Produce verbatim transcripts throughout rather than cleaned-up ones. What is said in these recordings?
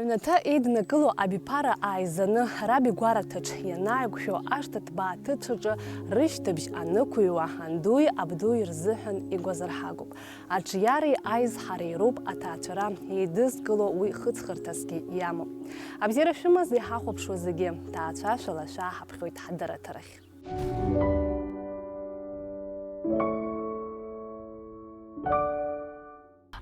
Аҩнаҭа еиднакыло абиԥара ааизаны раб игәараҭаҿ ианааиқәшәо ашҭа ҭбаа ҭыцәаҿы рышьҭыбжь анықәыҩуа андуи абдуи рзыҳәан игәазырҳагоуп. Аҿиареи аизҳареи роуп аҭаацәара еидызкыло, уи хыҵхырҭасгьы иамоуп. Абзиара шәымаз иҳахәаԥшуа зегьы, ҭаацәашәала шәааҳаԥхьоит ҳдырраҭарахь.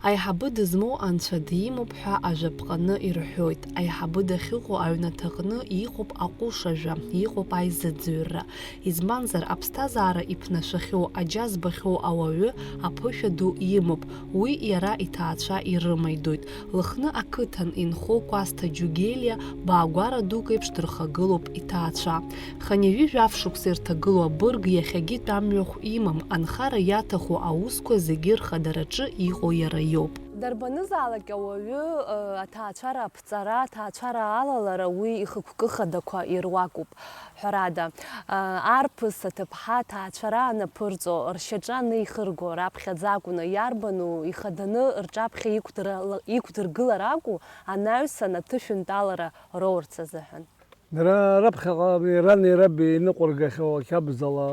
Аиҳабы дызмоу анцәа димоуп ҳәа ажәаԥҟаны ирҳәоит. Аиҳабы дахьыҟоу аҩнаҭаҟны иҟоуп аҟәышажәа, иҟоуп аизыӡырҩра. Избанзар, аԥсҭазаара иԥнашәахьоу, аџьа збахьоу ауаҩы аԥышәа ду имоуп, уи иара иҭаацәа ирымаидоит. Лыхны ақыҭан инхо Кәасҭа Џьугелиа баагәара дук еиԥш дырхагылоуп иҭаацәа. Хынҩажәи жәаф шықәса ирҭагылоу абырг иахьагьы тәамҩахә имам, анхара иаҭаху аусқәа зегьы рхадараҿы иҟоу иара иоуп. Дарбанызаалак ауаҩы, э, аҭаацәара аԥҵара, аҭаацәара алалара уи ихықәкы хадақәа ируакуп. Ҳәарада, э, арԥыс аҭыԥҳа аҭаацәара анаԥырҵо, ршьаҿа анеихырго, раԥхьаӡа акәны иарбану ихаданы рҿаԥхьа иқәдырла-, иқәдыргылар акәу, анаҩсан аҭышәынтәалара роурц азыҳәан. Дара раԥхьаҟа рани раби иныҟәыргахьоу ақьабзала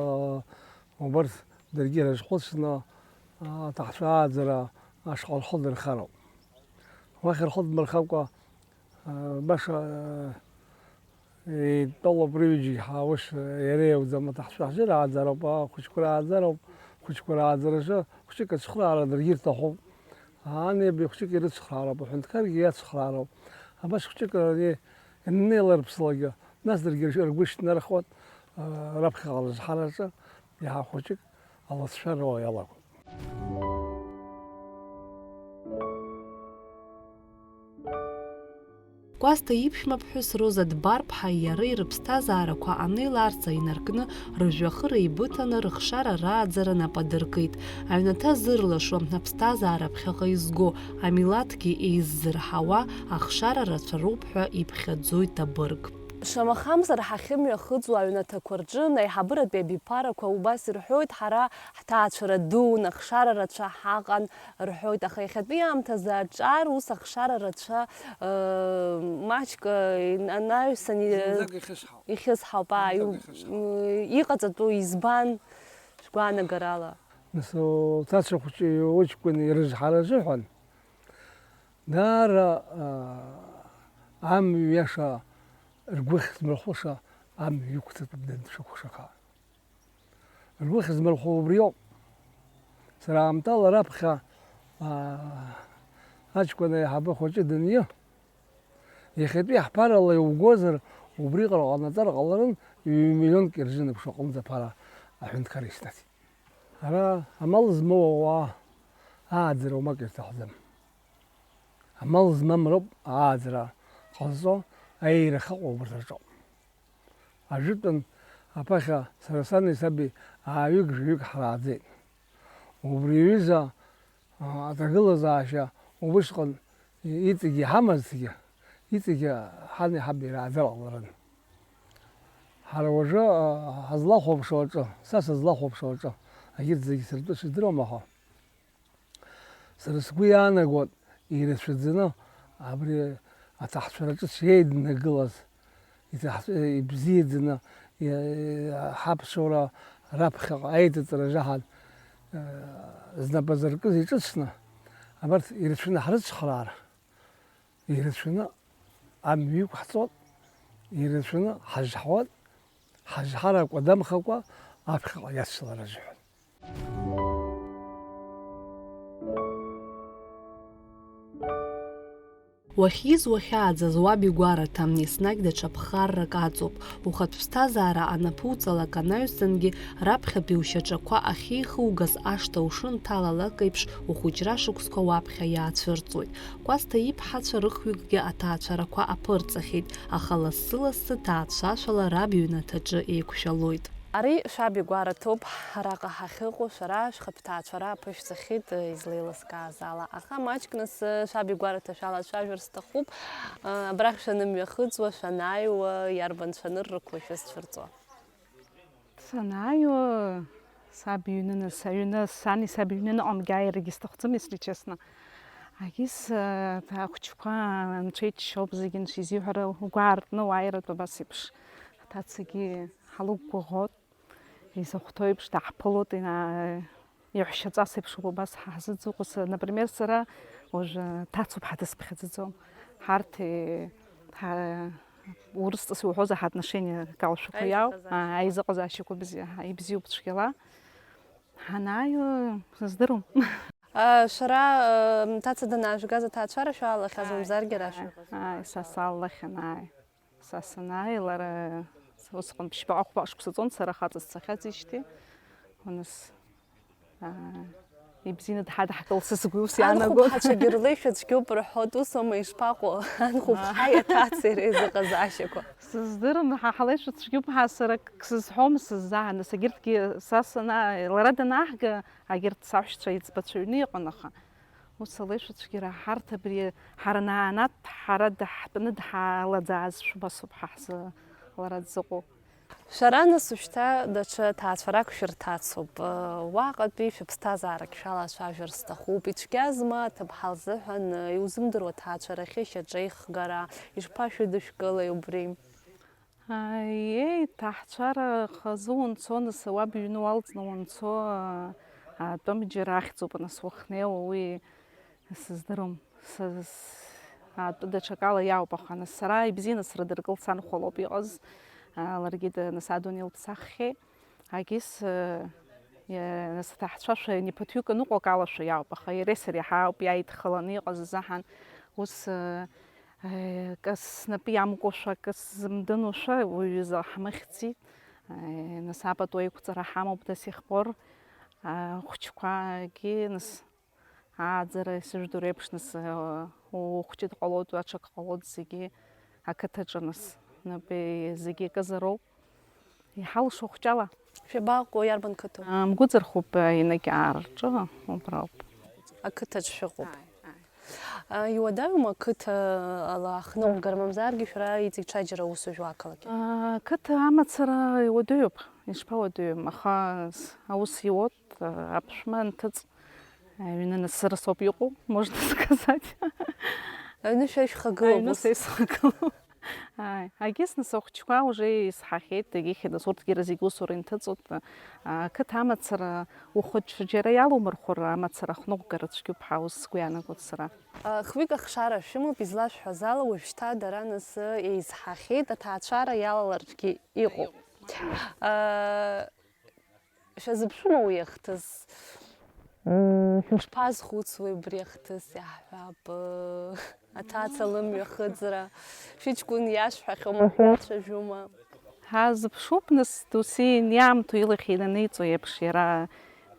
убарҭ даргьы ирызхәыцны, аҭаҳцәа ааӡара ашҟа рхы дырхароуп. Уахь рхы дмырхакәа, баша итәалоуп рҩыџьегь ҳаус иара иауӡам, аҭаҳцәа ҳзы рааӡароуп, ахәыҷқәа рааӡароуп, ахәыҷқәа рааӡаразы хәыҷык ацхыраара даргьы ирҭахуп. Ани абри хәҷык ирыцхраароуп, аҳәынҭқаргьы иацхраароуп. Абас хәҷык ари ианнеиларԥслакгьы, нас даргьы ргәы шьҭнархуеит, раԥхьаҟа рызҳараҿы иаҳа хәҷык алыҵшәа роуа иалагоит. Кәасҭа иԥшәмаԥҳәыс Роза Дбарԥҳаи иареи рыԥсҭазаарақәа анеиларҵа инаркны, рыжәҩахыр еибыҭаны, рыхшара рааӡара нап адыркит. Аҩнаҭа зырлашо, аԥсҭазаара ԥхьаҟа изго, амилаҭгьы еиззырҳауа ахшара рацәароуп ҳәа иԥхьаӡоит абырг. Шамахамзар, ҳахьымҩахыҵуа аҩнаҭақәа рҿы аиҳабыратәи абиԥарақәа убас ирҳәоит, ҳара ҳҭаацәара дуун, ахшара рацәа ҳаҟан, рҳәоит, аха иахьатәи аамҭазы аҿар ус ахшара рацәа, ыы, маҷк, ыы, анаҩсан и-, Зынӡак ихьысҳауп. Ихьысҳауп, аа, Зынӡак иу-, ихьысҳауп. Ыы, иҟаҵатәу избан, шәгәаанагарала? Нас, уҭаацәа хәыҷы уҷкәын ирызҳара азыҳәан, даара, аа, амҩа иаша ргәы ахьзмырхәыша амҩа иқәҵатәуп даншәыкәша. Ргәы ахьзмырхәо убриоуп. Сара аамҭала раԥхьа, аа, аҷкәын аиҳабы хәыҷы даниы, иахьатәи ҳԥарала иугозар, убриаҟара ҟанаҵар ҟаларын, ҩ-миллионк ирзынаԥшуа аҟынӡа аԥара аҳәынҭқар ишьҭахь. Ара амал змоу ауаа ааӡара уамак ирҭахӡам. Амал змам роуп ааӡара ҟазҵо, аиеира ахьыҟоу убарҭ рҿоуп. Ажәытәан аԥахьа сара сани саби ааҩык-жәаҩык ҳрааӡеит. Убри аҩыза, а, аҭагылазаашьа убысҟан иҵегь иҳамазҭгьы, иҵегь ҳани ҳаби рааӡара ҟаларын. Ҳара уажәы, а, ҳазлахәаԥшуа аҿы, са сызлахәаԥшуа аҿы, егьырҭ зегьы сыртәы сыздыруам, аха Сара сгәы иаанагоит, ирацәаӡаны абри аҭаҳцәара ҿыц иеиднакылаз, иҭаҳ-, ибзиаӡаны, и-, ҳаԥсуара раԥхьаҟа аиҭаҵара азыҳәан, э, знапы азыркыз иҿыцны, абарҭ ирацәаны ҳрыцхраар, ирацәаны амҩа иқәҳҵоит, ирацәаны ҳазҳауеит, ҳазҳара акәадамхакәа аԥхьаҟа иацлар азыҳәан. Уахьиз уахьааӡаз уаб игәараҭа, еснагь даҽа ԥхаррак аҵоуп. Ухатә ԥсҭазаара анаԥуҵалак анаҩсангьы, раԥхьатәи ушьаҿақәа ахьеихугаз ашҭа ушынҭалалак еиԥш, ухәыҷра шықәсқәа уаԥхьа иаацәырҵуеит. Кәасҭа иԥҳацәа рыхҩыкгьы аҭаацәарақәа аԥырҵахьеит, аха лассы-лассы ҭаацәашәала раб иҩнаҭаҿы еиқәшәалоит. Ари шәаб игәараҭоуп, араҟа ҳахьыҟоу шәара шәхатә ҭаацәара аԥышәҵахьеит, излеилыскааз ала. Аха маҷк нас шәаб игәараҭа шәалацәажәар сҭахуп. Абрахь шәанымҩахыҵуа, шәанааиуа, иарбан цәаныррақәоу шәызцәырҵуа? Санааиуа, саб иҩны нас, аҩны, сани саби иҩны аныҟамгьы ааирагьы сҭахӡам, если честно. Агьыс, э, ахәыҷқәа анцәа иччоуп, зегьы анцәа изиҳәара угәы аартны уааиратәы абас еиԥш. Аҭацагьы ҳалықәгәыӷуеит, изахәҭоу еиԥш дааҳԥылоит, ина-, иаҳәшьаҵас еиԥш убас ҳазыӡыҟәыс. Например, сара уажәы ҭацоуп ҳа дысԥхьаӡаӡом. Ҳарҭ, э, ҳа-, урысҵас иуҳәозар, ҳа отношение калшәақәа иау, Аизыҟазаашьа. А, аизыҟазаашьақәа бзи-, ҳа, ибзиоуп цәгьала. Ҳанааиуа, сыздыруам. А, шәара, э, ҭаца данаажәгаз аҭаацәара шәаалахьаз, ааи, мамзаргьы ара ааи, шәыҟаз? Ааи, са салалахьан, ааи. Са санааи, лара усҟан ԥшьбаҟа-хәбаҟа шықәса ҵуан, сара хаҵа сцахьаҵижьҭеи. Уныс, аа, ибзианы дҳадаҳкылт, са сгәы ус иаанагон. Анхәыԥҳацәагьы рлеишәа цәгьоуп рҳәоит, ус аума ишԥаҟоу? Анхәыԥҳаи аҭацеи реизыҟазаашьақәа. Сыздырам, ҳа ҳлеишәа цәгьоуп ҳәа сара акгьы сызҳәом, сыззааҳәны. Нас егьырҭгьы са сана-, лара данаҳга, егьырҭ саҳәшьцәа иӡбацәа ҩны иҟан, аха Ус алеишәацәгьара ҳарҭ абри ҳара наанаҭ ҳара даҳтәаны дҳалаӡаазшәа убасоуп ҳа ҳзы лара дзыҟоу. Шәара нас уажәшьҭа даҽа ҭаацәарак шәырҭацоуп. Уаҟатәи шәыԥсҭазаарагь шәалацәажәар сҭахуп. Ицәгьазма аҭыԥҳа лзыҳәан иузымдыруа ҭаацәарахьы шьаҿеихгара, ишԥашәыдышәкылеи убри? Аиеи, ҭаацәара хазы унцо, нас уаб иҩны уалҵны унцо, а, атәым џьара ахьӡуп, нас уахнеиуа, уи сыздырам. Са-, с-, атәы даҽакала иаауп, аха нас сара ибзианы срыдыркылт, санхәа лоуп иҟаз, а, ларгьы д-, нас адунеи лыԥсаххьеит. Агьыс, э, е-, нас аҭаацәашәа ианԥыҭҩык аныҟоу акалашәа иаауп, аха иареи сареи ҳаауп иааидхаланы иҟаз азыҳәан, ус, э, Кы снапы иамкуашәа, кы сзымдыруашәа уаҩы изы ҳмыхьӡеит. Нас апату еиқәҵара ҳамоуп до сих пор. Ахәыҷқәагьы нас ааӡара ишыжәдыруа еиԥш, нас ухәҷы дҟалоит, аҽак ҟалоит, зегьы ақыҭаҿы нас напы зегьы акызароуп. Иҳалшо хәҷала. Шәабаҟоу, иарбан қыҭоу? Мгәыӡырхуп, Инагьаа рҿы, убра ауп. Ақыҭаҿ шәыҟоуп. Ааи, ааи. А, иуадаҩума ақыҭа ала ахныҟәгара, мамзаргьы шәара иҵегь ҽаџьара аус уажәуа ақалақь? А, ақыҭа амацара иуадаҩуп, ишԥауадаҩым, аха с-, аус иуоуп, а, аԥшәма анҭыҵ, аҩны насырас ауп иҟоу, можно сказать. Аҩны шәа ишәхагылоуп. Аҩны ус. Са исхагылоуп. Ааи, агьыс нас ахәыҷқәа уже исҳахьеит, егьихьыдас урҭгьы зегь усура инҭыҵуеит. Ақыҭа амацара ухәыҷы џьара иалумырхәыр, амацара ахныҟәгара цәгьоуп ҳәа ус сгәы иаанагоит сара. Хҩык ахшара шәымоуп, излашәҳәаз ала, уажәшьҭа дара нас еизҳахьеит, аҭаацәара иалалартәгьы иҟоуп. Шәазыԥшума уи ахҭыс? Мм, шәышԥазхәыцуеи убри ахҭыс, иаҳҳәап, аҭаца лымҩахыҵра? Шәыҷкәын иашәҳәахьоума, шәацәажәома? Ҳазыԥшуп, нас, досу иаамҭоу илахь инаниҵо еиԥш, иара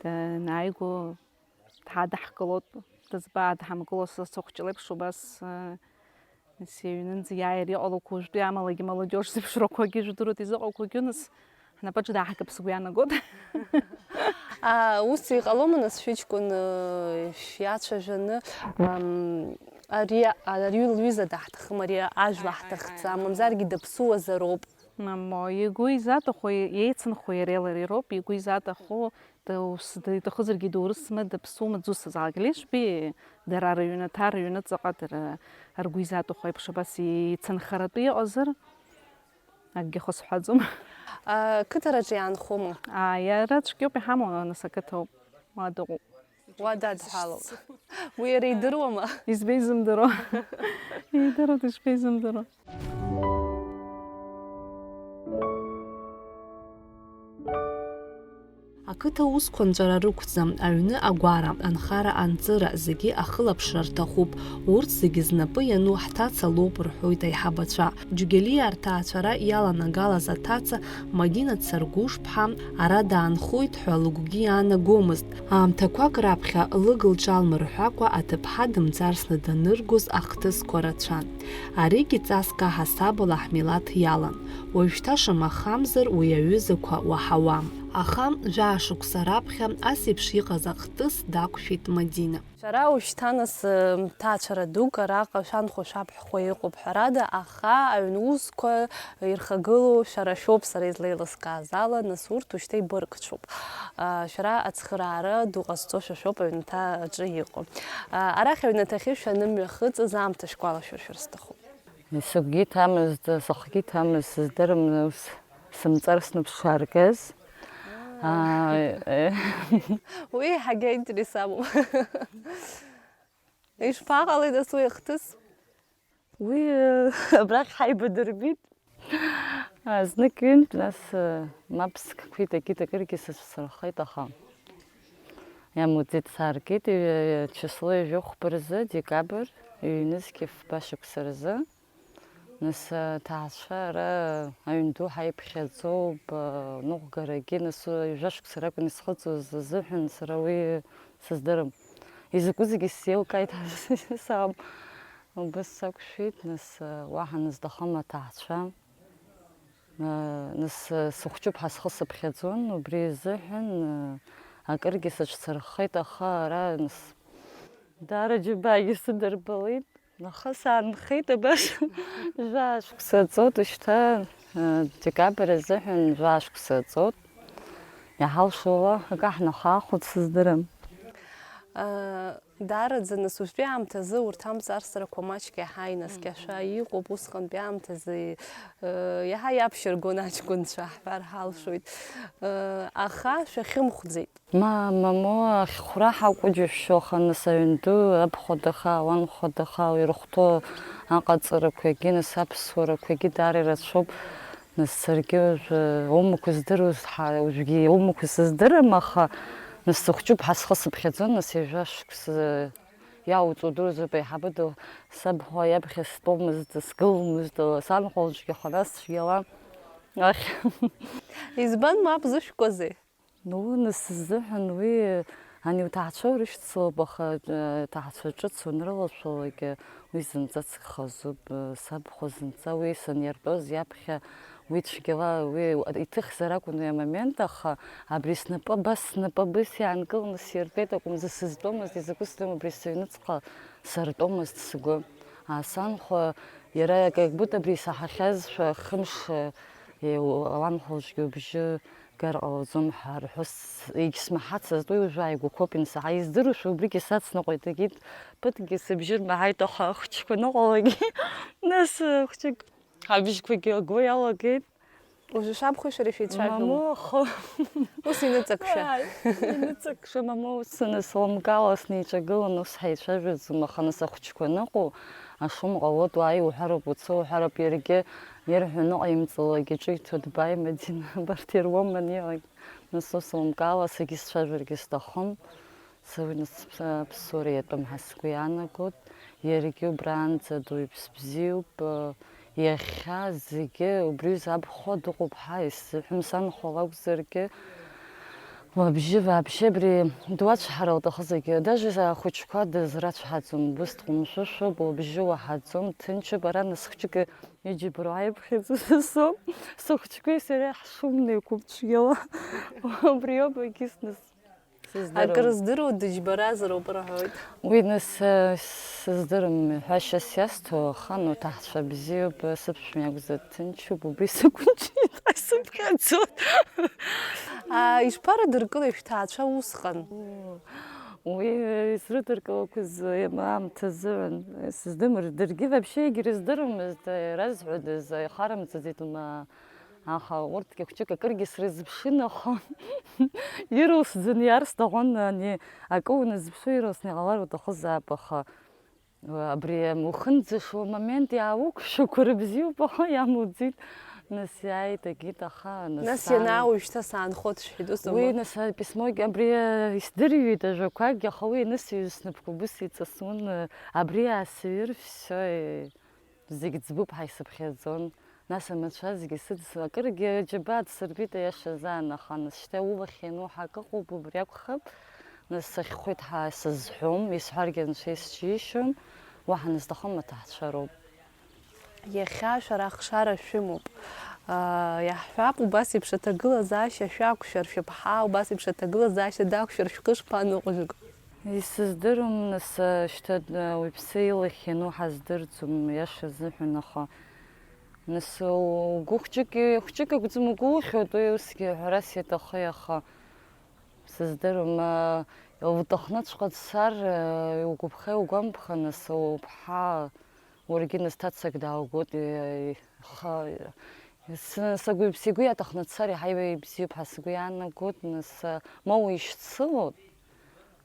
данааиго дҳадаҳкылоит, дызбаа дҳамгыло, са сыхәҷы леиԥш убас, Нас иҩнынӡа иааир иҟалақәоу уажәтәи амалагьы молодежь зеиԥшрақәагьы, жәдыруеит изыҟақәагьы, нас ҳнапаҿы дааҳгап сгәы иаанагоит. А, ус иҟалома, нас, шәыҷкәын, э, шәиацәажәаны, ам, ари, ари лҩыза даҳҭахым, ари ажәла ҳҭахӡам, мамзаргьы даԥсуазароуп. Мамо, игәы изаҭаху, иеицынхо иареи лареи роуп, игәы изаҭаху Ус, иҭахызаргьы, доурысма, даԥсума, дзусҭазаалак, лишь бы дара рыҩнаҭа, рыҩныҵаҟа дара ргәы изаҭаху еиԥш абас ицынхаратәы иҟазар, акгьы ахы сҳәаӡом. Ақыҭараҿы иаанхома? Аа, иара цәгьоуп иҳамоу, нас ақыҭоуп, уа дыҟоуп. Уа дадҳәалоуп. Уи иара идыруама? Избеи изымдыруа? Идыруеит, ишԥеизымдыруа? Ақыҭа усқәа нҵәара рықәӡам, аҩны агәара, анхара анҵыра, зегьы ахылаԥшра рҭахуп. Урҭ зегьы знапы иану ҳҭаца лоуп, рҳәоит аиҳабацәа. Џьугелиа рҭаацәара иаланагалаз аҭаца Мадина Царгәышԥҳа ара даанхоит ҳәа лыгәгьы иаанагомызт. Аамҭақәак раԥхьа лыг-лҿы алмырҳәакәа аҭыԥҳа дымҵарсны даныргоз ахҭысқәа рацәан. Аригьы ҵаск аҳасабала ҳмилаҭ иалан. Уажәшьҭа шамахамзар уи аҩызақәа уаҳауам. Аха жәаа шықәса раԥхьа ас еиԥш иҟаз ахҭыс дақәшәеит Мадина. Шәара уажәшьҭа нас, ы, ҭаацәара дук араҟа шәанхәа-шәаԥҳәқәа иҟоуп ҳәарада, аха аҩн усқәа ирхагылоу шәара шәоуп, сара излеилыскааз ала, нас урҭ уажәшьҭа ибыргцәоуп. А, шәара ацхыраара ду ҟазҵо шәа шәоуп аҩнаҭа аҿы иҟоу. А, арахь аҩнаҭахьы шәанымҩахыҵыз аамҭа шәгәалашәыршәар сҭахуп. Сыгәгьы иҭамызт, сыхгьы иҭамызт, сыздырам, ус сымҵарсны ԥсшәа аргаз. Аа, э. Уи иаҳагьы аинтерес амоуп. Ишԥаҟалеи, нас, уи ахҭыс? Уи, э, абрахь ҳаибадырбеит. А, знык ҩынтә, нас, э, мап скқәит, акит, акыргьы сыцәсырхеит, аха иамуӡеит, сааргеит, ҩ-, число ҩажәихәба рзы, декабрь, ҩнызқьи фба шықәса рзы. Нас, э, аҭаацәа ара аҩн ду ҳаиԥхьаӡоуп, э, ныҟәгарагьы, нас, э, ҩажәа шықәса ракәын исхыҵуаз азыҳәан, сара уи сыздырам. Изакәызеигьы сзеилкааит, саам. Убас сақәшәеит, нас, э, уаҳа назҭахым аҭаацәа. Э, нас, э, сыхәҷуп ҳәа схы сыԥхьаӡон, убри азыҳәан, э, акыргьы сыҽсырххеит, аха ара, нас, даара џьабаагьы сыдырбалеит. Аха саанхеит, абас, жәаа шықәса ҵоит, шьҭа, э, декабрь азыҳәан жәаа шықәса ҵоит. Иҳалшоула акы ҳнахаахәоит, сыздырам. Э, Даараӡа, нас, уажәтәи аамҭазы урҭ амҵарсрақәа маҷк иаҳа инаскьашәа иҟоуп, усҟантәи аамҭазы, э, иаҳа иаԥшьыргон аҷкәынцәа, ҳҳәар ҳалшоит. Э, аха шәахьымхәӡеит. Ма, мамоу, ахьхәра ҳакәу џьышәшьо, аха, нас, аҩн ду абхәа даха, ауанхәа даха, ирыхәҭоу аҟаҵарақәагьы, нас, аԥсуарақәагьы даара ирацәоуп. Нас саргьы уажәы аумақәа здыруаз, ҳа-, уажәгьы аумақәа сыздырам, аха, нас, сыхәҷуп ҳәа схы сыԥхьаӡон, нас, ҩажәа шықәса иауҵуа удыруазароуп, аиҳабы ду, сабхәа иаԥхьа стәомызт, сгыломызт, санхәалҿгьы хара сцәгьала ахь. Избан мап зышәкуазеи? Ну, нас сзыҳәан уи ани уҭаацәа урышьцылоуп, аха, э, ҭаацәа ҿыц уанрылашәалак, уи зынӡа ҵыгхазуп, э, сабхәа зынӡа уи саниартәоз иаԥхьа уи цәгьала, уи иҭыхзар акәын уи амомент, аха абри снапы абас, снапы абас иаанкыланы сиртәеит акәымзар, сызтәомызт, изакәызеи, убри сыҩныҵҟа сыртәомызт сгәы. А, санхәа, иара как будто абри исаҳахьазшәа, хымш, э, ауанхәалҿгьы убжьы гар ҟалаӡом ҳәа рҳәо с-, егьсмаҳацызт, уи уажәы ааигәақәоуп иансаҳа, издыруашәа убригьы сацныҟәеит, егьит ԥыҭкгьы сыбжьы рмаҳаит, аха ахәыҷқәа ныҟәалогьы, нас, э, хәҷык абжьқәагьы агәы иалагеит. Уажәы шәабхәеи шәареи шәеицәажәома? Мамоу, аха. Ус иныҵакшәа. Ааи, иныҵакшәа, мамоу, ус, нас, лымкаала снеиҿагылан, ус ҳаицәажәаӡом, аха, нас, ахәыҷқәа аныҟоу, ашум ҟалоит, уааи уҳәароуп, уцо уҳәароуп, иаргьы ирҳәо аныҟаимҵалак иҿиҭуа дбааи, Мадина, абарҭ ируаман иҟагь. Нас, ус лымкаала сагьы сцәажәаргьы сҭахым. Са уи нас, ԥсуара иатәым ҳәа сгәы иаанагоит, иаргьы убраанӡа ду иԥс бзиоуп, иахьа зегьы убри забхәа дыҟоуп ҳәа исзыҳәом, санхәа лакәзаргьы, уабжьы вообще абри дуацәҳара лҭахызаргьы, даже ахәыҷқәа дызрацәҳаӡом, убыс дҟәымшәышәуп, лыбжьы уаҳаӡом, ҭынчуп, ара нас хәҷык иџьыбароу аиԥхьаӡа сысоуп, сыхәҷқәеи сареи ҳшумнеиқәуп цәгьала, убриоуп егьыс нас. Сыздыруам. Акрыздыруа дыџьбаразароуп рҳәоит. Уи нас, э, сыздырам, ҳәашьас иасҭо, аха, ну, ҭаацәа бзиоуп, сыԥшәма иакәзар ҭынчуп, убри сықәынчит, ҳәа сыԥхьаӡоит. А, ишԥарыдыркылеи шәҭаацәа усҟан? Уи, э, изрыдыркылақәаз, э, аамҭа азыҳәан, э, сыздым-, даргьы вообще егьрыздыруамызт, э, иразҳәодаз, э, ихарымҵаӡеит, ма, Аха урҭгьы хәҷык акыргьы срызыԥшын, аха ирылсӡаны иарсҭахын, ани акы уназыԥшу ирылсны иҟалар уҭахызаап, аха, э, абри ухынӡашо амомент иаауқәшәақәа рыбзиоуп, аха иамуӡеит. Нас иааит, акит, аха, нас Нас сан- ианаауеи шьҭа саанхоит шәҳәеит, ус Уи аума? Нас аписмогьы абри, э, исдырҩит ажәақәакгьы, аха уи анысыҩыз снапқәа убыс иҵасуан, э, абри аасыҩыр, всё, э, зегь ӡбуп ҳәа исыԥхьаӡон. Нас амацәазгьы сыдс-, акыргьы аџьабаа дсырбеит, аиаша азы, аха нас шьҭа улахь иануҳа акы ыҟоуп, убри акәхап. Нас сахьхәит ҳәа сызҳәом, исҳәаргьы анцәа исџьеишьон, уаҳа назҭахым аҭаацәа роуп. Иахьа шәара ахшара шәымоуп. Аа, иаҳҳәап, убас еиԥш аҭагылазаашьа шәақәшәар, шәыԥҳа убас еиԥш аҭагылазаашьа дақәшәар, шәхы шԥаныҟәыжәго? Исыздырам, нас, шьҭа, уаҩԥсы илахь иану ҳаздырӡом, иаша азыҳәан, аха, нас, угәы хәҷык, хәҷык акәӡам угәы ухьуеит, уи усгьы ҳәарас иаҭахы, аха, сыздырам, а, уҭахнаҵәҟьа дцар, а, иугәаԥха, иугәамԥха, нас, уԥҳа, уаргьы, нас, ҭацак дааугоит, и-, иха-, сы-, сагәы, сгәы иаҭахны дцар, иаҳа ибзиоуп ҳәа сгәы иаанагоит, нас, а, ма уишьцылоит,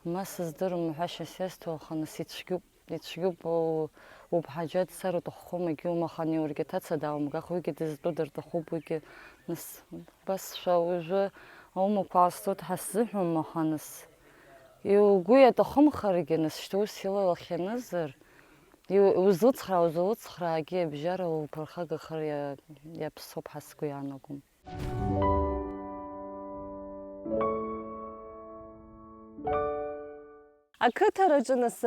ма сыздырам, ҳәашьас иасҭо, аха, нас, ицәгьоуп, ицәгьоуп, у-, уԥҳа џьа дцар уҭаххом, егьиума, аха ани уаргьы аҭаца дааумгах, уигьы дызтәу дырҭахуп, уигьы, нас, убасшәа уажәы аумақәа аасҭоит ҳәа сзыҳәом, аха, нас, иугәы иаҭахымхаргьы, нас, шьҭа ус илалахьанызар, иу-, узлыцхраа, узлыцхраагьы абжьара уԥырхагахар иа-, иаԥсоуп ҳәа сгәы иаанагом. Ақыҭараҿы, нас,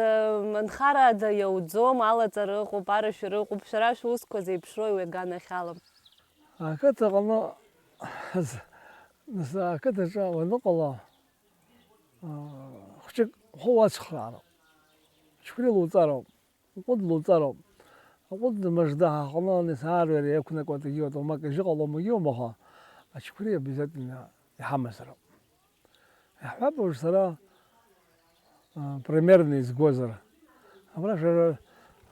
нхарада иауӡом, алаҵара ыҟоуп, арашәара ыҟоуп, шәара шәусқәа зеиԥшрои уи аганахьала? Ақыҭаҟны, нас, ақыҭаҿы уаныҟала, а, хәҷык ухы уацхраароуп, ачықәри луҵароуп, аҟәыд луҵароуп. Аҟәыд мыжда ҳаҟны, нас, аарҩара иақәнакуа егьиуа, уамак ажьы ҟалом, егьиума, аха ачықәри обязательно иҳамазароуп. Иаҳҳәап, уажә сара, а, примерно изгозар. Абра шәара,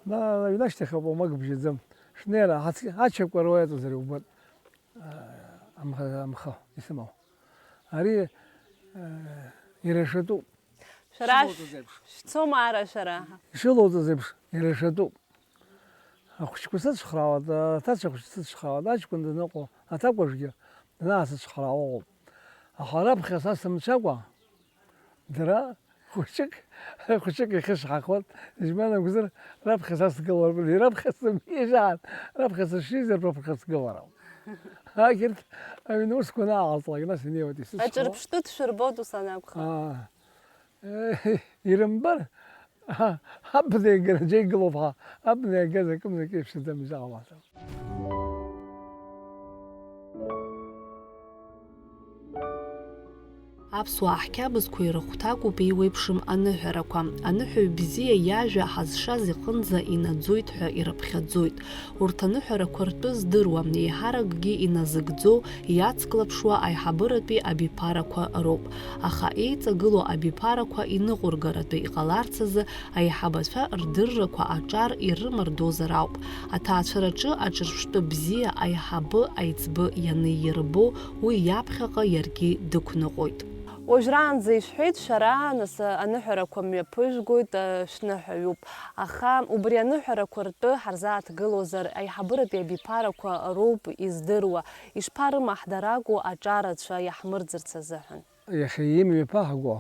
на, аҩны ашьҭахь ауп, уамак бжьаӡам. Шәнеира, ацк-, ачакәара уа иаҵазар иубоит, а, амха, амха исымоу. Ари, а, ирешатәуп. Шәара Шәылоуҵаз еиԥш. Шәцома ара шәара? Ишылоуҵаз еиԥш, ирешатәуп. Ахәыҷқәа сыцхраауеит, аҭаца хәыҷ сыцхраауеит, аҷкәын даныҟоу, аҭакәажәгьы данаасыцхраауа ыҟоуп. Аха раԥхьа са сымцакәа, дара хәыҷык, хәыҷык ихьысҳахоит, изман акәзар, раԥхьа са сгылар, раԥхьа сымнеижьаан, раԥхьа сышизар, раԥхьа сгыларым. Агьырҭ аҩны усқәа анааҟалҵалак, нас инеиуеит исыцхраауа. Аҿырԥштәы дшәырбоит ус анакәха. Аа, Ирымбар, абна иагара џьа игылоуп ҳәа, абна иагаз акымзарак еиԥшӡам изаауазар. Аԥсуаа ҳқьабзқәа ирыхәҭакуп еиуеиԥшым аныҳәарақәа. Аныҳәаҩ бзиа иажәа ҳазшаз иҟынӡа инаӡоит ҳәа ирыԥхьаӡоит. Урҭ аныҳәарақәа ртәы здыруа, еиҳаракгьы иназыгӡо, иацклаԥшуа аиҳабыратәи абиԥарақәа роуп. Аха еиҵагылоу абиԥарақәа иныҟәыргаратәы иҟаларц азы аиҳабацәа рдыррақәа аҿар ирымардозар ауп. Аҭаацәараҿы аҿырԥштәы бзиа аиҳабы аиҵбы ианеирбо, уи иаԥхьаҟа иаргьы дықәныҟәоит. Уажәраанӡа ишәҳәеит шәара, нас, аныҳәарақәа мҩаԥыжәгоит, шәныҳәаҩуп. Аха убри аныҳәарақәа ртәы ҳарзааҭгылозар, аиҳабыратәи абиԥарақәа роуп издыруа, ишԥарымаҳдаракәу аҿарацәа иаҳмырӡырц азыҳәан? Иахьа имҩаԥаҳго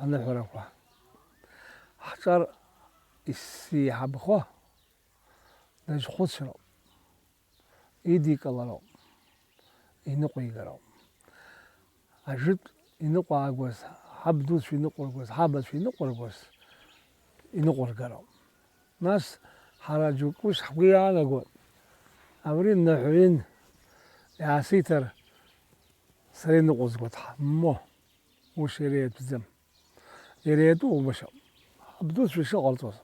аныҳәарақәа ҳҿар исзеиҳабхо дазхәыцроуп, идикылароуп, иныҟәигароуп. Ажәытә иныҟәаагоз, ҳаб дуцәа иныҟәыргоз, ҳабацәа иныҟәыргоз, иныҟәыргароуп. Нас ҳара џьоук ус ҳгәы иаанагоит, абри ныҳәаҩын, иаасиҭар сара иныҟәызго дҳамоу, ус иара иатәӡам. Иара иатәу убашоуп. Абдуцәа ишыҟарҵоз,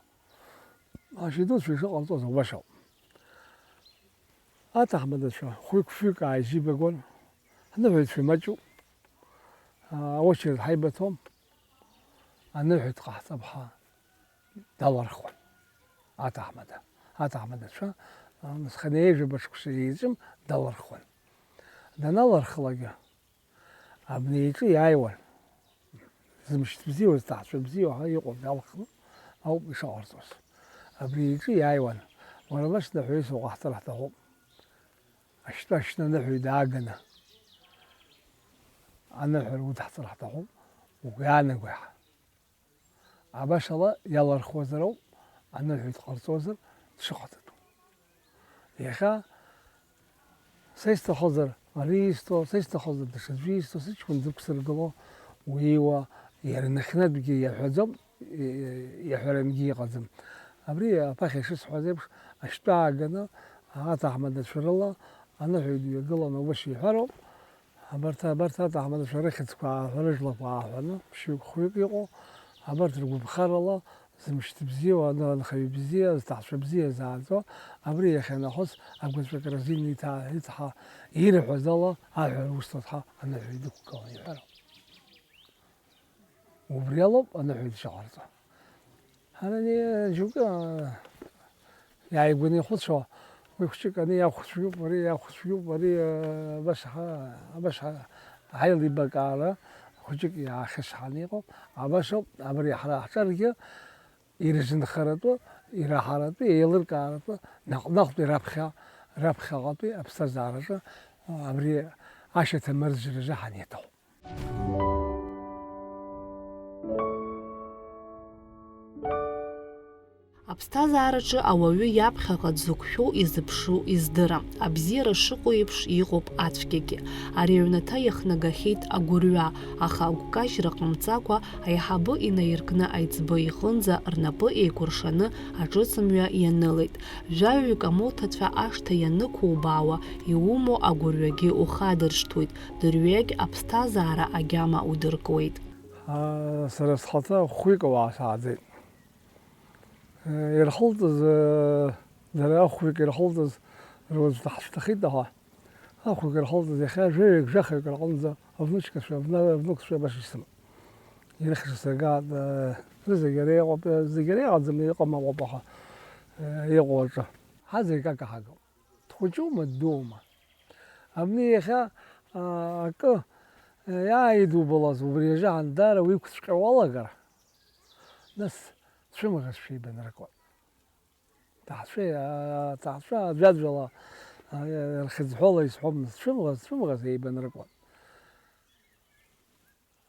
ашьидуцәа ишыҟарҵоз убашоуп. Аҭаҳмадацәа хәҩык-фҩык ааизибагон, ҳныҳәаҩцәа имаҷуп, аочеред ҳаибаҭом, аныҳәа дҟаҳҵап ҳәа далархуан аҭаҳмада. Аҭаҳмадацәа, а, нас хынҩажәаба шықәса еиҵым далархуан. Даналархлакгьы, абни иҿы иааиуан. Зымшьҭ бзиоу, зҭаацәа бзиоу ҳәа иҟоу далхны ауп ишаҟарҵоз. Абри иҿы иааиуан, уара нас ныҳәаҩыс уҟаҳҵар ҳҭахуп. ашьтәа ашьны аныҳәаҩ дааганы аныҳәара уҭаҳҵар ҳҭахуп, угәы иаанагои ҳәа. Абашала иалырхуазар ауп, аныҳәаҩ дҟарҵозар дшыҟаҵатәу. Иахьа са исҭахызар ари исҭо, са исҭахызар даҽаӡәы исҭо, сыҷкәын дықәсыргыло, уиуа, иара нахьхьынтәгьы иаҳәаӡом, и-, иаҳәарангьы иҟаӡам. Абри аԥахьа ишысҳәаз еиԥш, ашьтәа ааганы, аҭаҳмадацәа рыла аныҳәаҩ дҩагыланы убас иҳәароуп. Абарҭ, абарҭ аҭаҳмадацәа рыхьӡқәа ааҳәа, рыжәлақәа ааҳәаны, ԥшьҩык-хәҩык иҟоу, абарҭ ргәаԥхарала зымшьҭ бзиоу, ан-, анхаҩы бзиа, зҭаацәа бзиа зааӡо, абри иахьанахыс агәаҵәа кразин иҭа-, иҭҳа-, ирҳәаз ала аҳәа русҭоит ҳа аныҳәаҩ дықәгылан иҳәароуп. Убри алоуп аныҳәаҩ дшыҟарҵо. Ҳара ани џьоукы, аа, иааигәаны ихәыцуа, уи хәҷык ани иахәцәгьоуп, ари иахәцәгьоуп, ари, аа, абас ҳа-, абас ҳа-, ҳаилибакаара хәҷык иаахьысҳаны иҟоуп. Абас ауп, абри ҳара ҳҿаргьы ирзынхаратәы, ираҳаратәы, еилыркааратәы, наҟ-наҟтәи раԥхьа, раԥхьаҟатәи аԥсҭазаараҿы абри ашьаҭа мырӡыразы ҳаниҭахуп. Аԥсҭазаараҿы ауаҩы иаԥхьаҟа дзықәшәо, изыԥшу издырам. Абзиара шыҟоу еиԥш иҟоуп ацәгьагьы. Ари аҩнаҭа иахнагахьеит агәырҩа, аха агәкажьра ҟамҵакәа, аиҳабы инаиркны аиҵбы иҟынӡа рнапы еикәыршаны аҿыцымҩа ианылеит. Жәаҩык амоҭацәа ашҭа ианықәубаауа, иумоу агәырҩагьы ухадыршҭуеит, дырҩегь аԥсҭазаара агьама удыркуеит. Аа, сара схаҭа хәҩык ауаа сааӡеит. Ирхылҵыз, дара ахәҩык ирхылҵыз руаӡә даҳҭахеит, аха ахәҩык ирхылҵыз иахьа жәаҩык, жәахаҩык рҟынӡа внучкацәа, вна-, внукцәа баша исымоуп. Ирыхьша сыргааит, рызегь ара иҟоуп, зегь ара иҟаӡам, иҟам акәым, аха иҟоу аҿы. Ҳазегь акаҳагоуп. Дхәыҷума, ддуума? Абни иахьа, аа, акы, иааидубалаз убри ажаан даара уиқәҵәҟьа уалагар, нас цәымӷас шәеибанаркуан. Ҭаацәеи, аа, ҭаацәа аӡәаӡәала, аа, рхьыӡҳәала исҳәомызт, цәымӷас, цәымӷас еибанаркуан.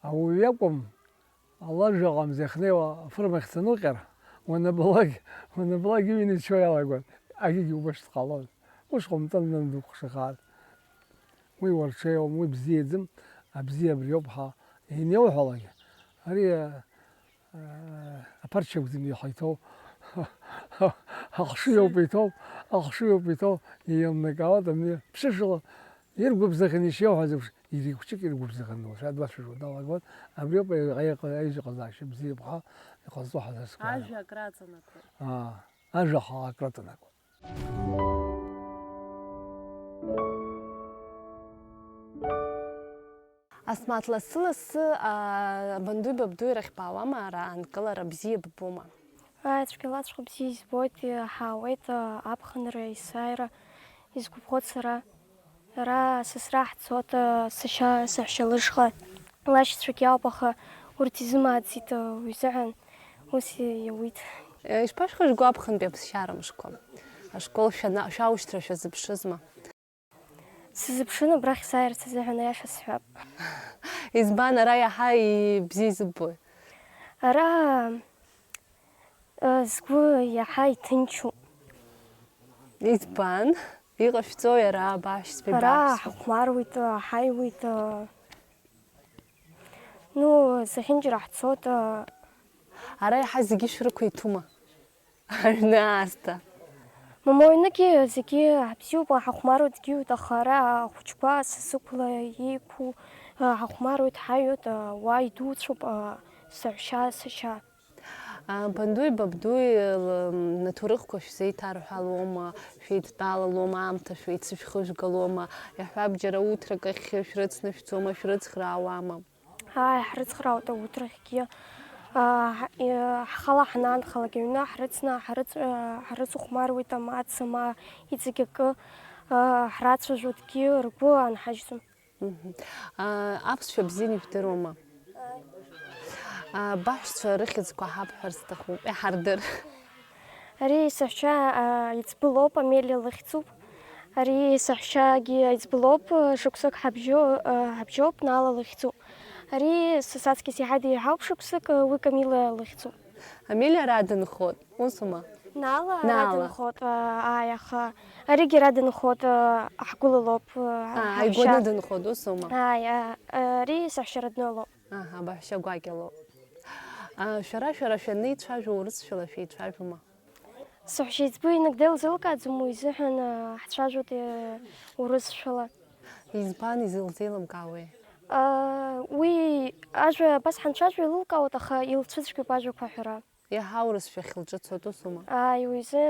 Ауаҩы иакәым, алажә аҟынӡа иахнеиуа афырмахь дануҟьар, уанабалак, уанабалак иҩны ицо иалагон, агьигьы убас дҟалон. Ус ҟамҵан, нан дукәыхшахааит. Уи уарҽеиуам, уи бзиаӡам, абзиа абриоуп ҳәа ианиауҳәалак, ари, а, аԥарча акәӡам иҳаиҭоу, ахшыҩ ауп иҭоу, ахшыҩ ауп иҭоу, еилнакаауа дамни, ԥшьышәала иргәыбзыӷын ишиауҳәаз еиԥш, ирихәҷык иргәыбзыӷын уажәы адуацәажәо далагон, абриоуп аиҿа-, аиҿа-, аиҿаҟазаашьа бзиа ԥха иҟазҵо ҳазырскаара. Ажәа акраҵанакуеит. Аа, ажәа ха акраҵанакуеит. Асмаҭ, лассы-лассы, аа, бандуи бабдуи рахь баауама, ара аанкылара бзиа ббома? Ааи, цәгьала цәҟа бзиа избоит, иҳаауеит, аа, аԥхынра, есааира изгәаԥхо сара. Ара сасра ҳцоит, аа, сашьа, саҳәшьа лышҟа. Лашьцәагьы ауп, аха урҭ изымааӡеит, аа, уи изыҳәан ус иауит. Е, ишԥашәхыжәго аԥхынтәи аԥсшьара мшқәа? Ашкол шәана-, шәаушьҭра шәазыԥшызма? Сазыԥшын абрахь сааирц азыҳәан, аиаша сҳәап. Избан, ара иаҳа ибзиа исыббои? Ара, э, сгәы иаҳа иҭынчуп. Избан? Иҟашәҵои ара абаашьцәеи? Ара баҳәшьцәеи ҳахәмаруеит, ҳаиуеит, э, ну, зехьынџьара ҳцоит, э. Ара иаҳа зегьы шәрықәиҭума? Аҩны аасҭа. Мамоу, аҩныгьы зегьы ҳабзиоуп, ҳахәмаруеит, зегьы иуеит, аха ара ахәыҷқәа сасықәла еиқәу, ҳахәмаруеит, ҳаҩуеит, уа идуцәоуп, саҳәшьа, сашьа. А, бандуи бабдуи, л-, м, наҭурыхқәа шәзеиҭарҳәалома, шәеидтәалалома, аамҭа шәеицышәхыжәгалома, иаҳҳәап, џьара уҭрак ахь шәрыцны шәцома, шәрыцхраауама? Ааи, ҳрыцхраауеит ауҭрахьгьы. Аа, ҳа-, е, ҳхала ҳанаанхалак, аҩны ҳрыцны ҳрыц-, е, ҳрыцыхәмаруеит амаца ма иҵегь акы, аа, ҳрацәажәоитгьы ргәы анҳажьӡом. Мгм. Аа, аԥсшәа бзианы ижәдыруама? Ааи. Аа, баҳәшьцәа рыхьӡқәа ҳабҳәар сҭахуп, иҳардыр. Ари саҳәшьа, аа, иҵбы лоуп, Амелиа лыхьӡуп. Ари саҳәшьагьы аиҵбы лоуп, шықәсык ҳабжьо-, ҳабжьоуп, Наала лыхьӡуп. Ари са саҵкыс иаҳа деиҳауп шықәсык, уи Камила лыхьӡуп. Амелиа ара дынхоит, усума? Наала ара Наала. Дынхоит, ааи, аха аригьы ара дынхоит, ҳгәыла лоуп, Аа, ҳаҳәшьа. Ааигәаны дынхоит, усума? Ааи, а, ари саҳәшьа родной лоуп. Аҳа, баҳәшьа гәакьа лоуп. А, шәара, шәара шәанеицәажәо урысшәала шәеицәажәома? Саҳәшьа иӡбы инагӡа илзеилкааӡом, уи изыҳәан, а, ҳцәажәоит, э, урысшәала. Избан изылзеилымкаауеи? А, уи ажәа абас ҳанцәажәо еилылкаауеит, аха илцәыцәгьоуп ажәақәа аҳәара. Иаҳа урысшәахь лҿы цоит, усума? Ааи, уи изы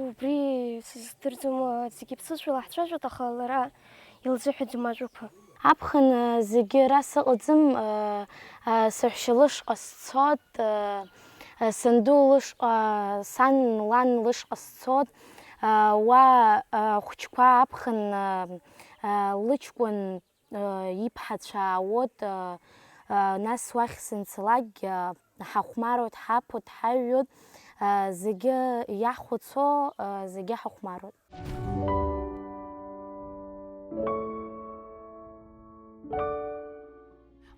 убри сыздырӡом, зегьы ԥсышәала ҳцәажәоит, аха лара илзыҳәаӡом ажәақәа. Аԥхын, а, зегьы ара сыҟаӡам, а, а, саҳәшьа лышҟа сцот, а, а, санду лышҟа, сан, лан лышҟа сцот, а, уа, а, ахәыҷқәа аԥхын, а, а, лыҷкәын, а, иԥҳацәа аауот, а, а, нас уахь санцалакгьы, а, ҳахәмаруеит, ҳаԥот, ҳаҩуеит, а, зегьы иаҳхәыцуа, а, зегьы ҳахәмаруеит.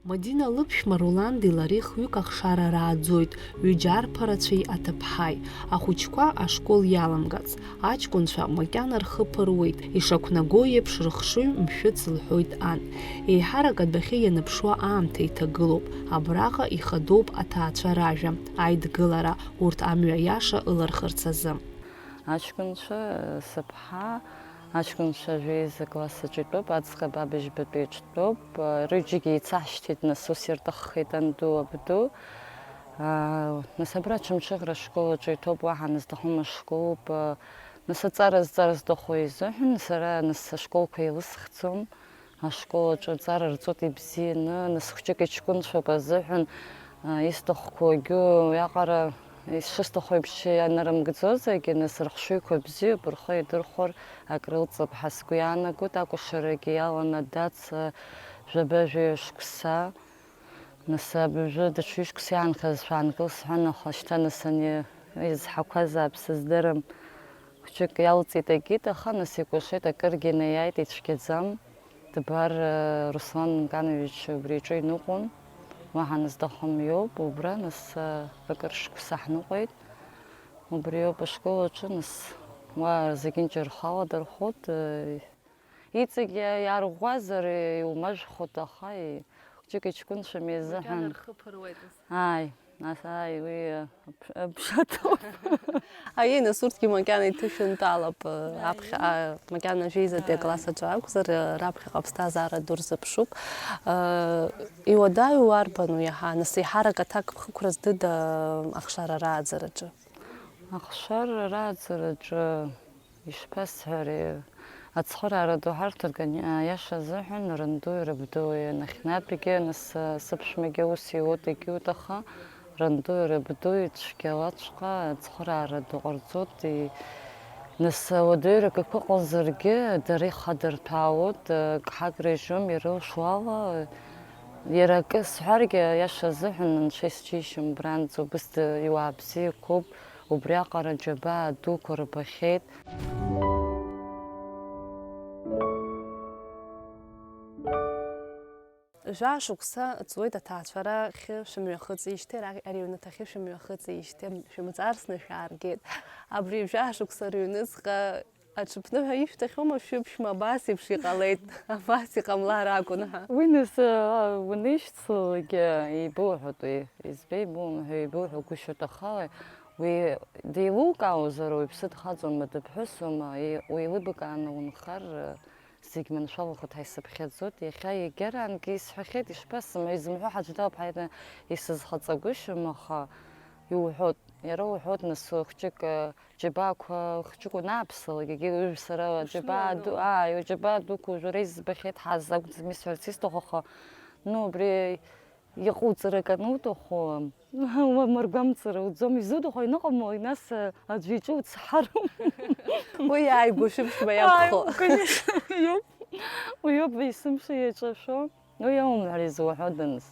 Мадина лыԥшәма Руланди лареи хҩык ахшара рааӡоит, ҩыџьа арԥарацәеи аҭыԥҳаи. Ахәыҷқәа ашкол иаламгац, аҷкәынцәа макьана рхы ԥыруеит, ишақәнаго еиԥш рыхшыҩ мшәыц лҳәоит ан. Еиҳарак адәахьы ианыԥшуа аамҭа иҭагылоуп, абраҟа ихадоуп аҭаацәа ражәа, аидгылара, урҭ амҩа иаша ылархырц азы. Аҷкәынцәа, сыԥҳа, аҷкәынцәа жәеиза класс аҿы итәоуп, аӡӷаб абыжьбатәи аҿы дтәоуп, рыҩыџьагьы еицаҳшьҭит, нас ус ирҭаххеит анду, абду. Нас абра Ачамчыхәра ашкол аҿы иҭоуп, уаҳа назҭахым ашколуп. Нас аҵара зҵара зҭаху изыҳәан, сара нас ашколқәа еилысхӡом. Ашкол аҿы аҵара рҵоит ибзианы, нас хәҷык иҷкәынцәоуп азыҳәан, а, исҭахқәоугьы уиаҟара ишысҭаху еиԥш ианарымгӡозаргьы, нас рыхшыҩқәа бзиоуп, рхы идырхәар акрылҵып ҳәа сгәы иаанагоит, акәашарагьы иаланадац, а, жәаба-жәаҩа шықәса. Нас абыржәы даҽа ҩышықәса иаанхаз шәаанкыл сҳәан, аха шьҭа нас ани изҳақәазаап сыздырам. Хәҷык иалҵит акит, аха нас икәашеит, акыргьы инаиааит, ицәгьаӡам. Дбар, э, Руслан Мканович убри иҿы иныҟәон, уаҳа назҭахым иоуп, убра нас, э, акыр шықәса ҳныҟәеит. Убри ауп ашкол аҿы нас, уа зегьынџьа рхала дырхәот, э, иҵегь иа-, иаарӷәӷәазар, э, иумажәхот, аха, э, хәҷык иҷкәынцәа меизыҳәан. Макьана рхы ԥыруеит ус. Ааи. Нас, ааи, уи, э, аԥш-, аԥшаҭоуп. Аиеи, нас урҭгьы макьана иҭышәынтәалап, э, Ааи. Аԥхьа, а, макьана жәеизатәи Ааи. Акласс аҿы акәзар, э, раԥхьаҟа аԥсҭазаара ду рзыԥшуп. Э, иуадаҩу арбану иаҳа? Нас еиҳарак аҭакԥхықәра здыда, э, ахшара рааӡараҿы? Ахшара рааӡараҿы. Ишԥасҳәари, ацхыраара ду ҳарҭоит, кани-, аиаша азыҳәан, рандуи рабдуи анахьнатәигьы, нас, сыԥшәмагьы ус иуеит, егьиуеит, аха рандуи рабдуи цәгьалаҵәҟьа ацхыраара ду ҟарҵоит, и-, нас, ауадаҩрак ақәыҟалзаргьы, дара ихадырҭәаауеит, ак ҳагра ижьом, ирылшо ала, иара акы сҳәаргьы, аиаша азыҳәан, анцәа исџьеишьом, убранӡа убыс д-, иуаа бзиақәоуп, убриаҟара џьабаа дуқәа рбахьеит. Жәаа шықәса ҵуеит аҭаацәара ахьы шәымҩахыҵижьҭеи, ара-, ари аҩнаҭахьы шәымҩахыҵижьҭеи, шәымҵарсны шәааргеит. Абри жәаа шықәса рыҩныҵҟа аҽыԥныҳәа ишәҭахьоума шәыԥшәма абас еиԥш иҟалеит, абас иҟамлар акәын ҳәа? Уи нас, а, уанишьцылалакгьы еибоуҳәоит уи. Избеи, ибоумҳәо, ибоуҳәо гәышьоит, аха уи деилукаауазар, уаҩԥсы дхаҵоума, дыԥҳәысума, и-, уеилыбакааны унхар, зегь маншәалахоит ҳәа исыԥхьаӡоит. Иахьа егьараангьы исҳәахьеит, ишԥасымҳәеи, изымҳәо ҳаӡә дауп ҳәа исызхаҵагәышьом, аха иуҳәоит, иара уҳәоит, нас, хәҷык, џьабаақәа хәҷык уанааԥсалак, егьи уажә сара џьабаа ду, ааи, џьабаа дуқәа уажәы ара избахьеит, ҳаз акәӡам исҳәарц исҭаху, аха, ну, убри иҟауҵарак ануҭаху, уамаргәамҵра уӡом, изуҭаху аныҟамлак, нас, аӡәы иҿы уцҳароуп. Уи иааигәа шәыԥшәма иакәхо. Ааи, конечно, уиоуп. Уиоуп, есымша иаҿашәо. Уи иаумҳәар изуҳәода нас?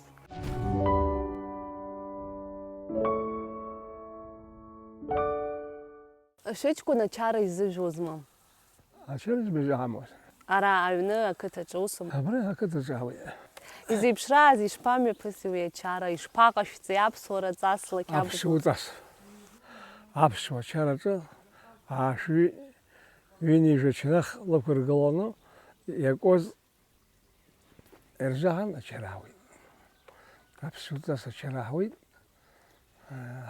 Шәыҷкәын ачара изыжәуазма? Ачара ӡбаҩ ҳамоуп. Ара аҩны ақыҭаҿы усым. Абра ақыҭаҿы ҳауеит. Изеиԥшрааз ишԥамҩаԥыси уи ачара, ишԥаҟашәҵеи аԥсуара ҵасла қьабзуп? Аԥсуа ҵас. Аԥсуа чараҿы аашәҩи ҩынҩажәа чанах лықәыргыланы иакуаз ирзаҳан ачара ҳауеит. Аԥсуа ҵас ачара ҳауеит.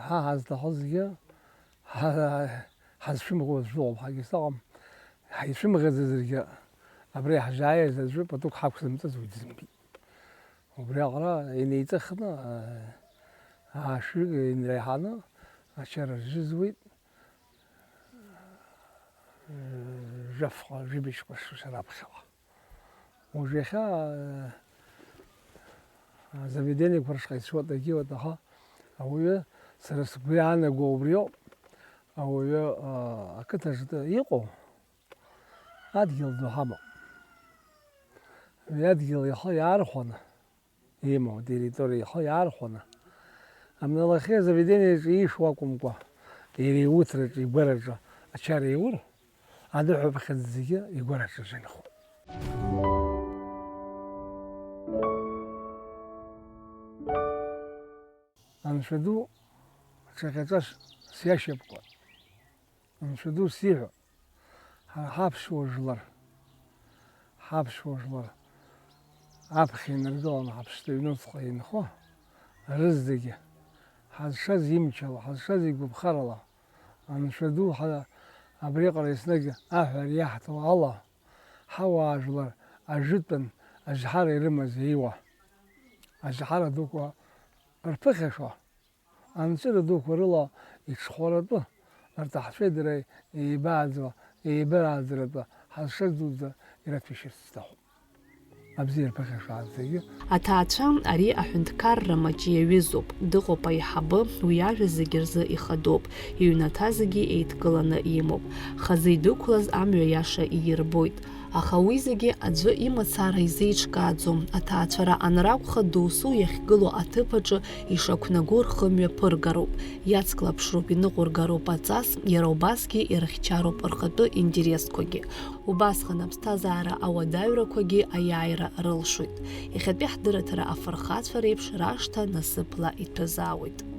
Ҳа ҳазҭахызгьы, ҳа ҳазшәымӷуаз жәлоуп, ҳагьыс ыҟам. Ҳаицәымӷаӡазаргьы абра иаҳзааиз аӡәы патук ҳақәзымҵаз уи дзымбеит. Убри аҟара инеиҵыхны, аашәҩык инреиҳаны ачара рзызуеит. Жәафҟа, жәибжьқәа шықәса раԥхьаҟа. Уажә иахьа азаведениақәа рышҟа ицәуеит, дагьиуеит, аха ауаҩы, сара сгәы иаанаго убриоуп, ауаҩы ақыҭаҿы иҟоу адгьыл ду ҳамоуп. Уи адгьыл ихы иаархәаны, имоу атерриториа ихы иаархәаны, амналахьы азаведениаҿы иишоу акәымкәа, иара иуҭраҿы, игәараҿы ачара иур, аныҳәаԥхьыӡ зегьы игәараҿы рзынхоит. Анцәа ду, ҽаҟьаҵас сиашьапкуан. Анцәа ду сиҳәо, ҳара ҳаԥсуа жәлар, ҳаԥсуа жәлар аԥхьа инаргыланы ҳаԥсны аҩнуҵҟа инхо рызегьы, ҳазшаз имчала, ҳазшаз игәаԥхарала, Анцәа ду, ҳара абриаҟара еснагь аҳәара иаҳҭо ала, ҳауаажәлар ажәытәан азҳара ирымаз еиуа, азҳара дуқәа рԥыхьашәа, анҵыра дуқәа рыла иҽхәаратәы, рҭаацәеи дареи еибааӡо, еибарааӡаратәы ҳазшаз дуӡӡа ираҭәеишьарц сҭахуп. Абзиара ԥыхьашәааӡагьы. Аҭаацәа, ари аҳәынҭқарра маҷ иаҩызоуп, дыҟоуп аиҳабы, уи ажәа зегьы рзы ихадоуп, иҩнаҭа зегьы еидкыланы имоуп. Хазы идәықәлаз амҩа иаша иирбоит. Аха уи зегьы аӡәы имацара изеиҿкааӡом, аҭаацәара анракәха, досу иахьгылоу аҭыԥ аҿы ишақәнаго рхы мҩаԥыргароуп, иацклаԥшроуп, иныҟәыргароуп аҵас, иара убасгьы ирыхьчароуп рхатәы интересқәагьы. Убасҟан аԥсҭазаара ауадаҩрақәагьы аиааира рылшоит. Иахьатәи ҳдырраҭара афырхацәа реиԥш рашҭа насыԥла иҭәазаауеит.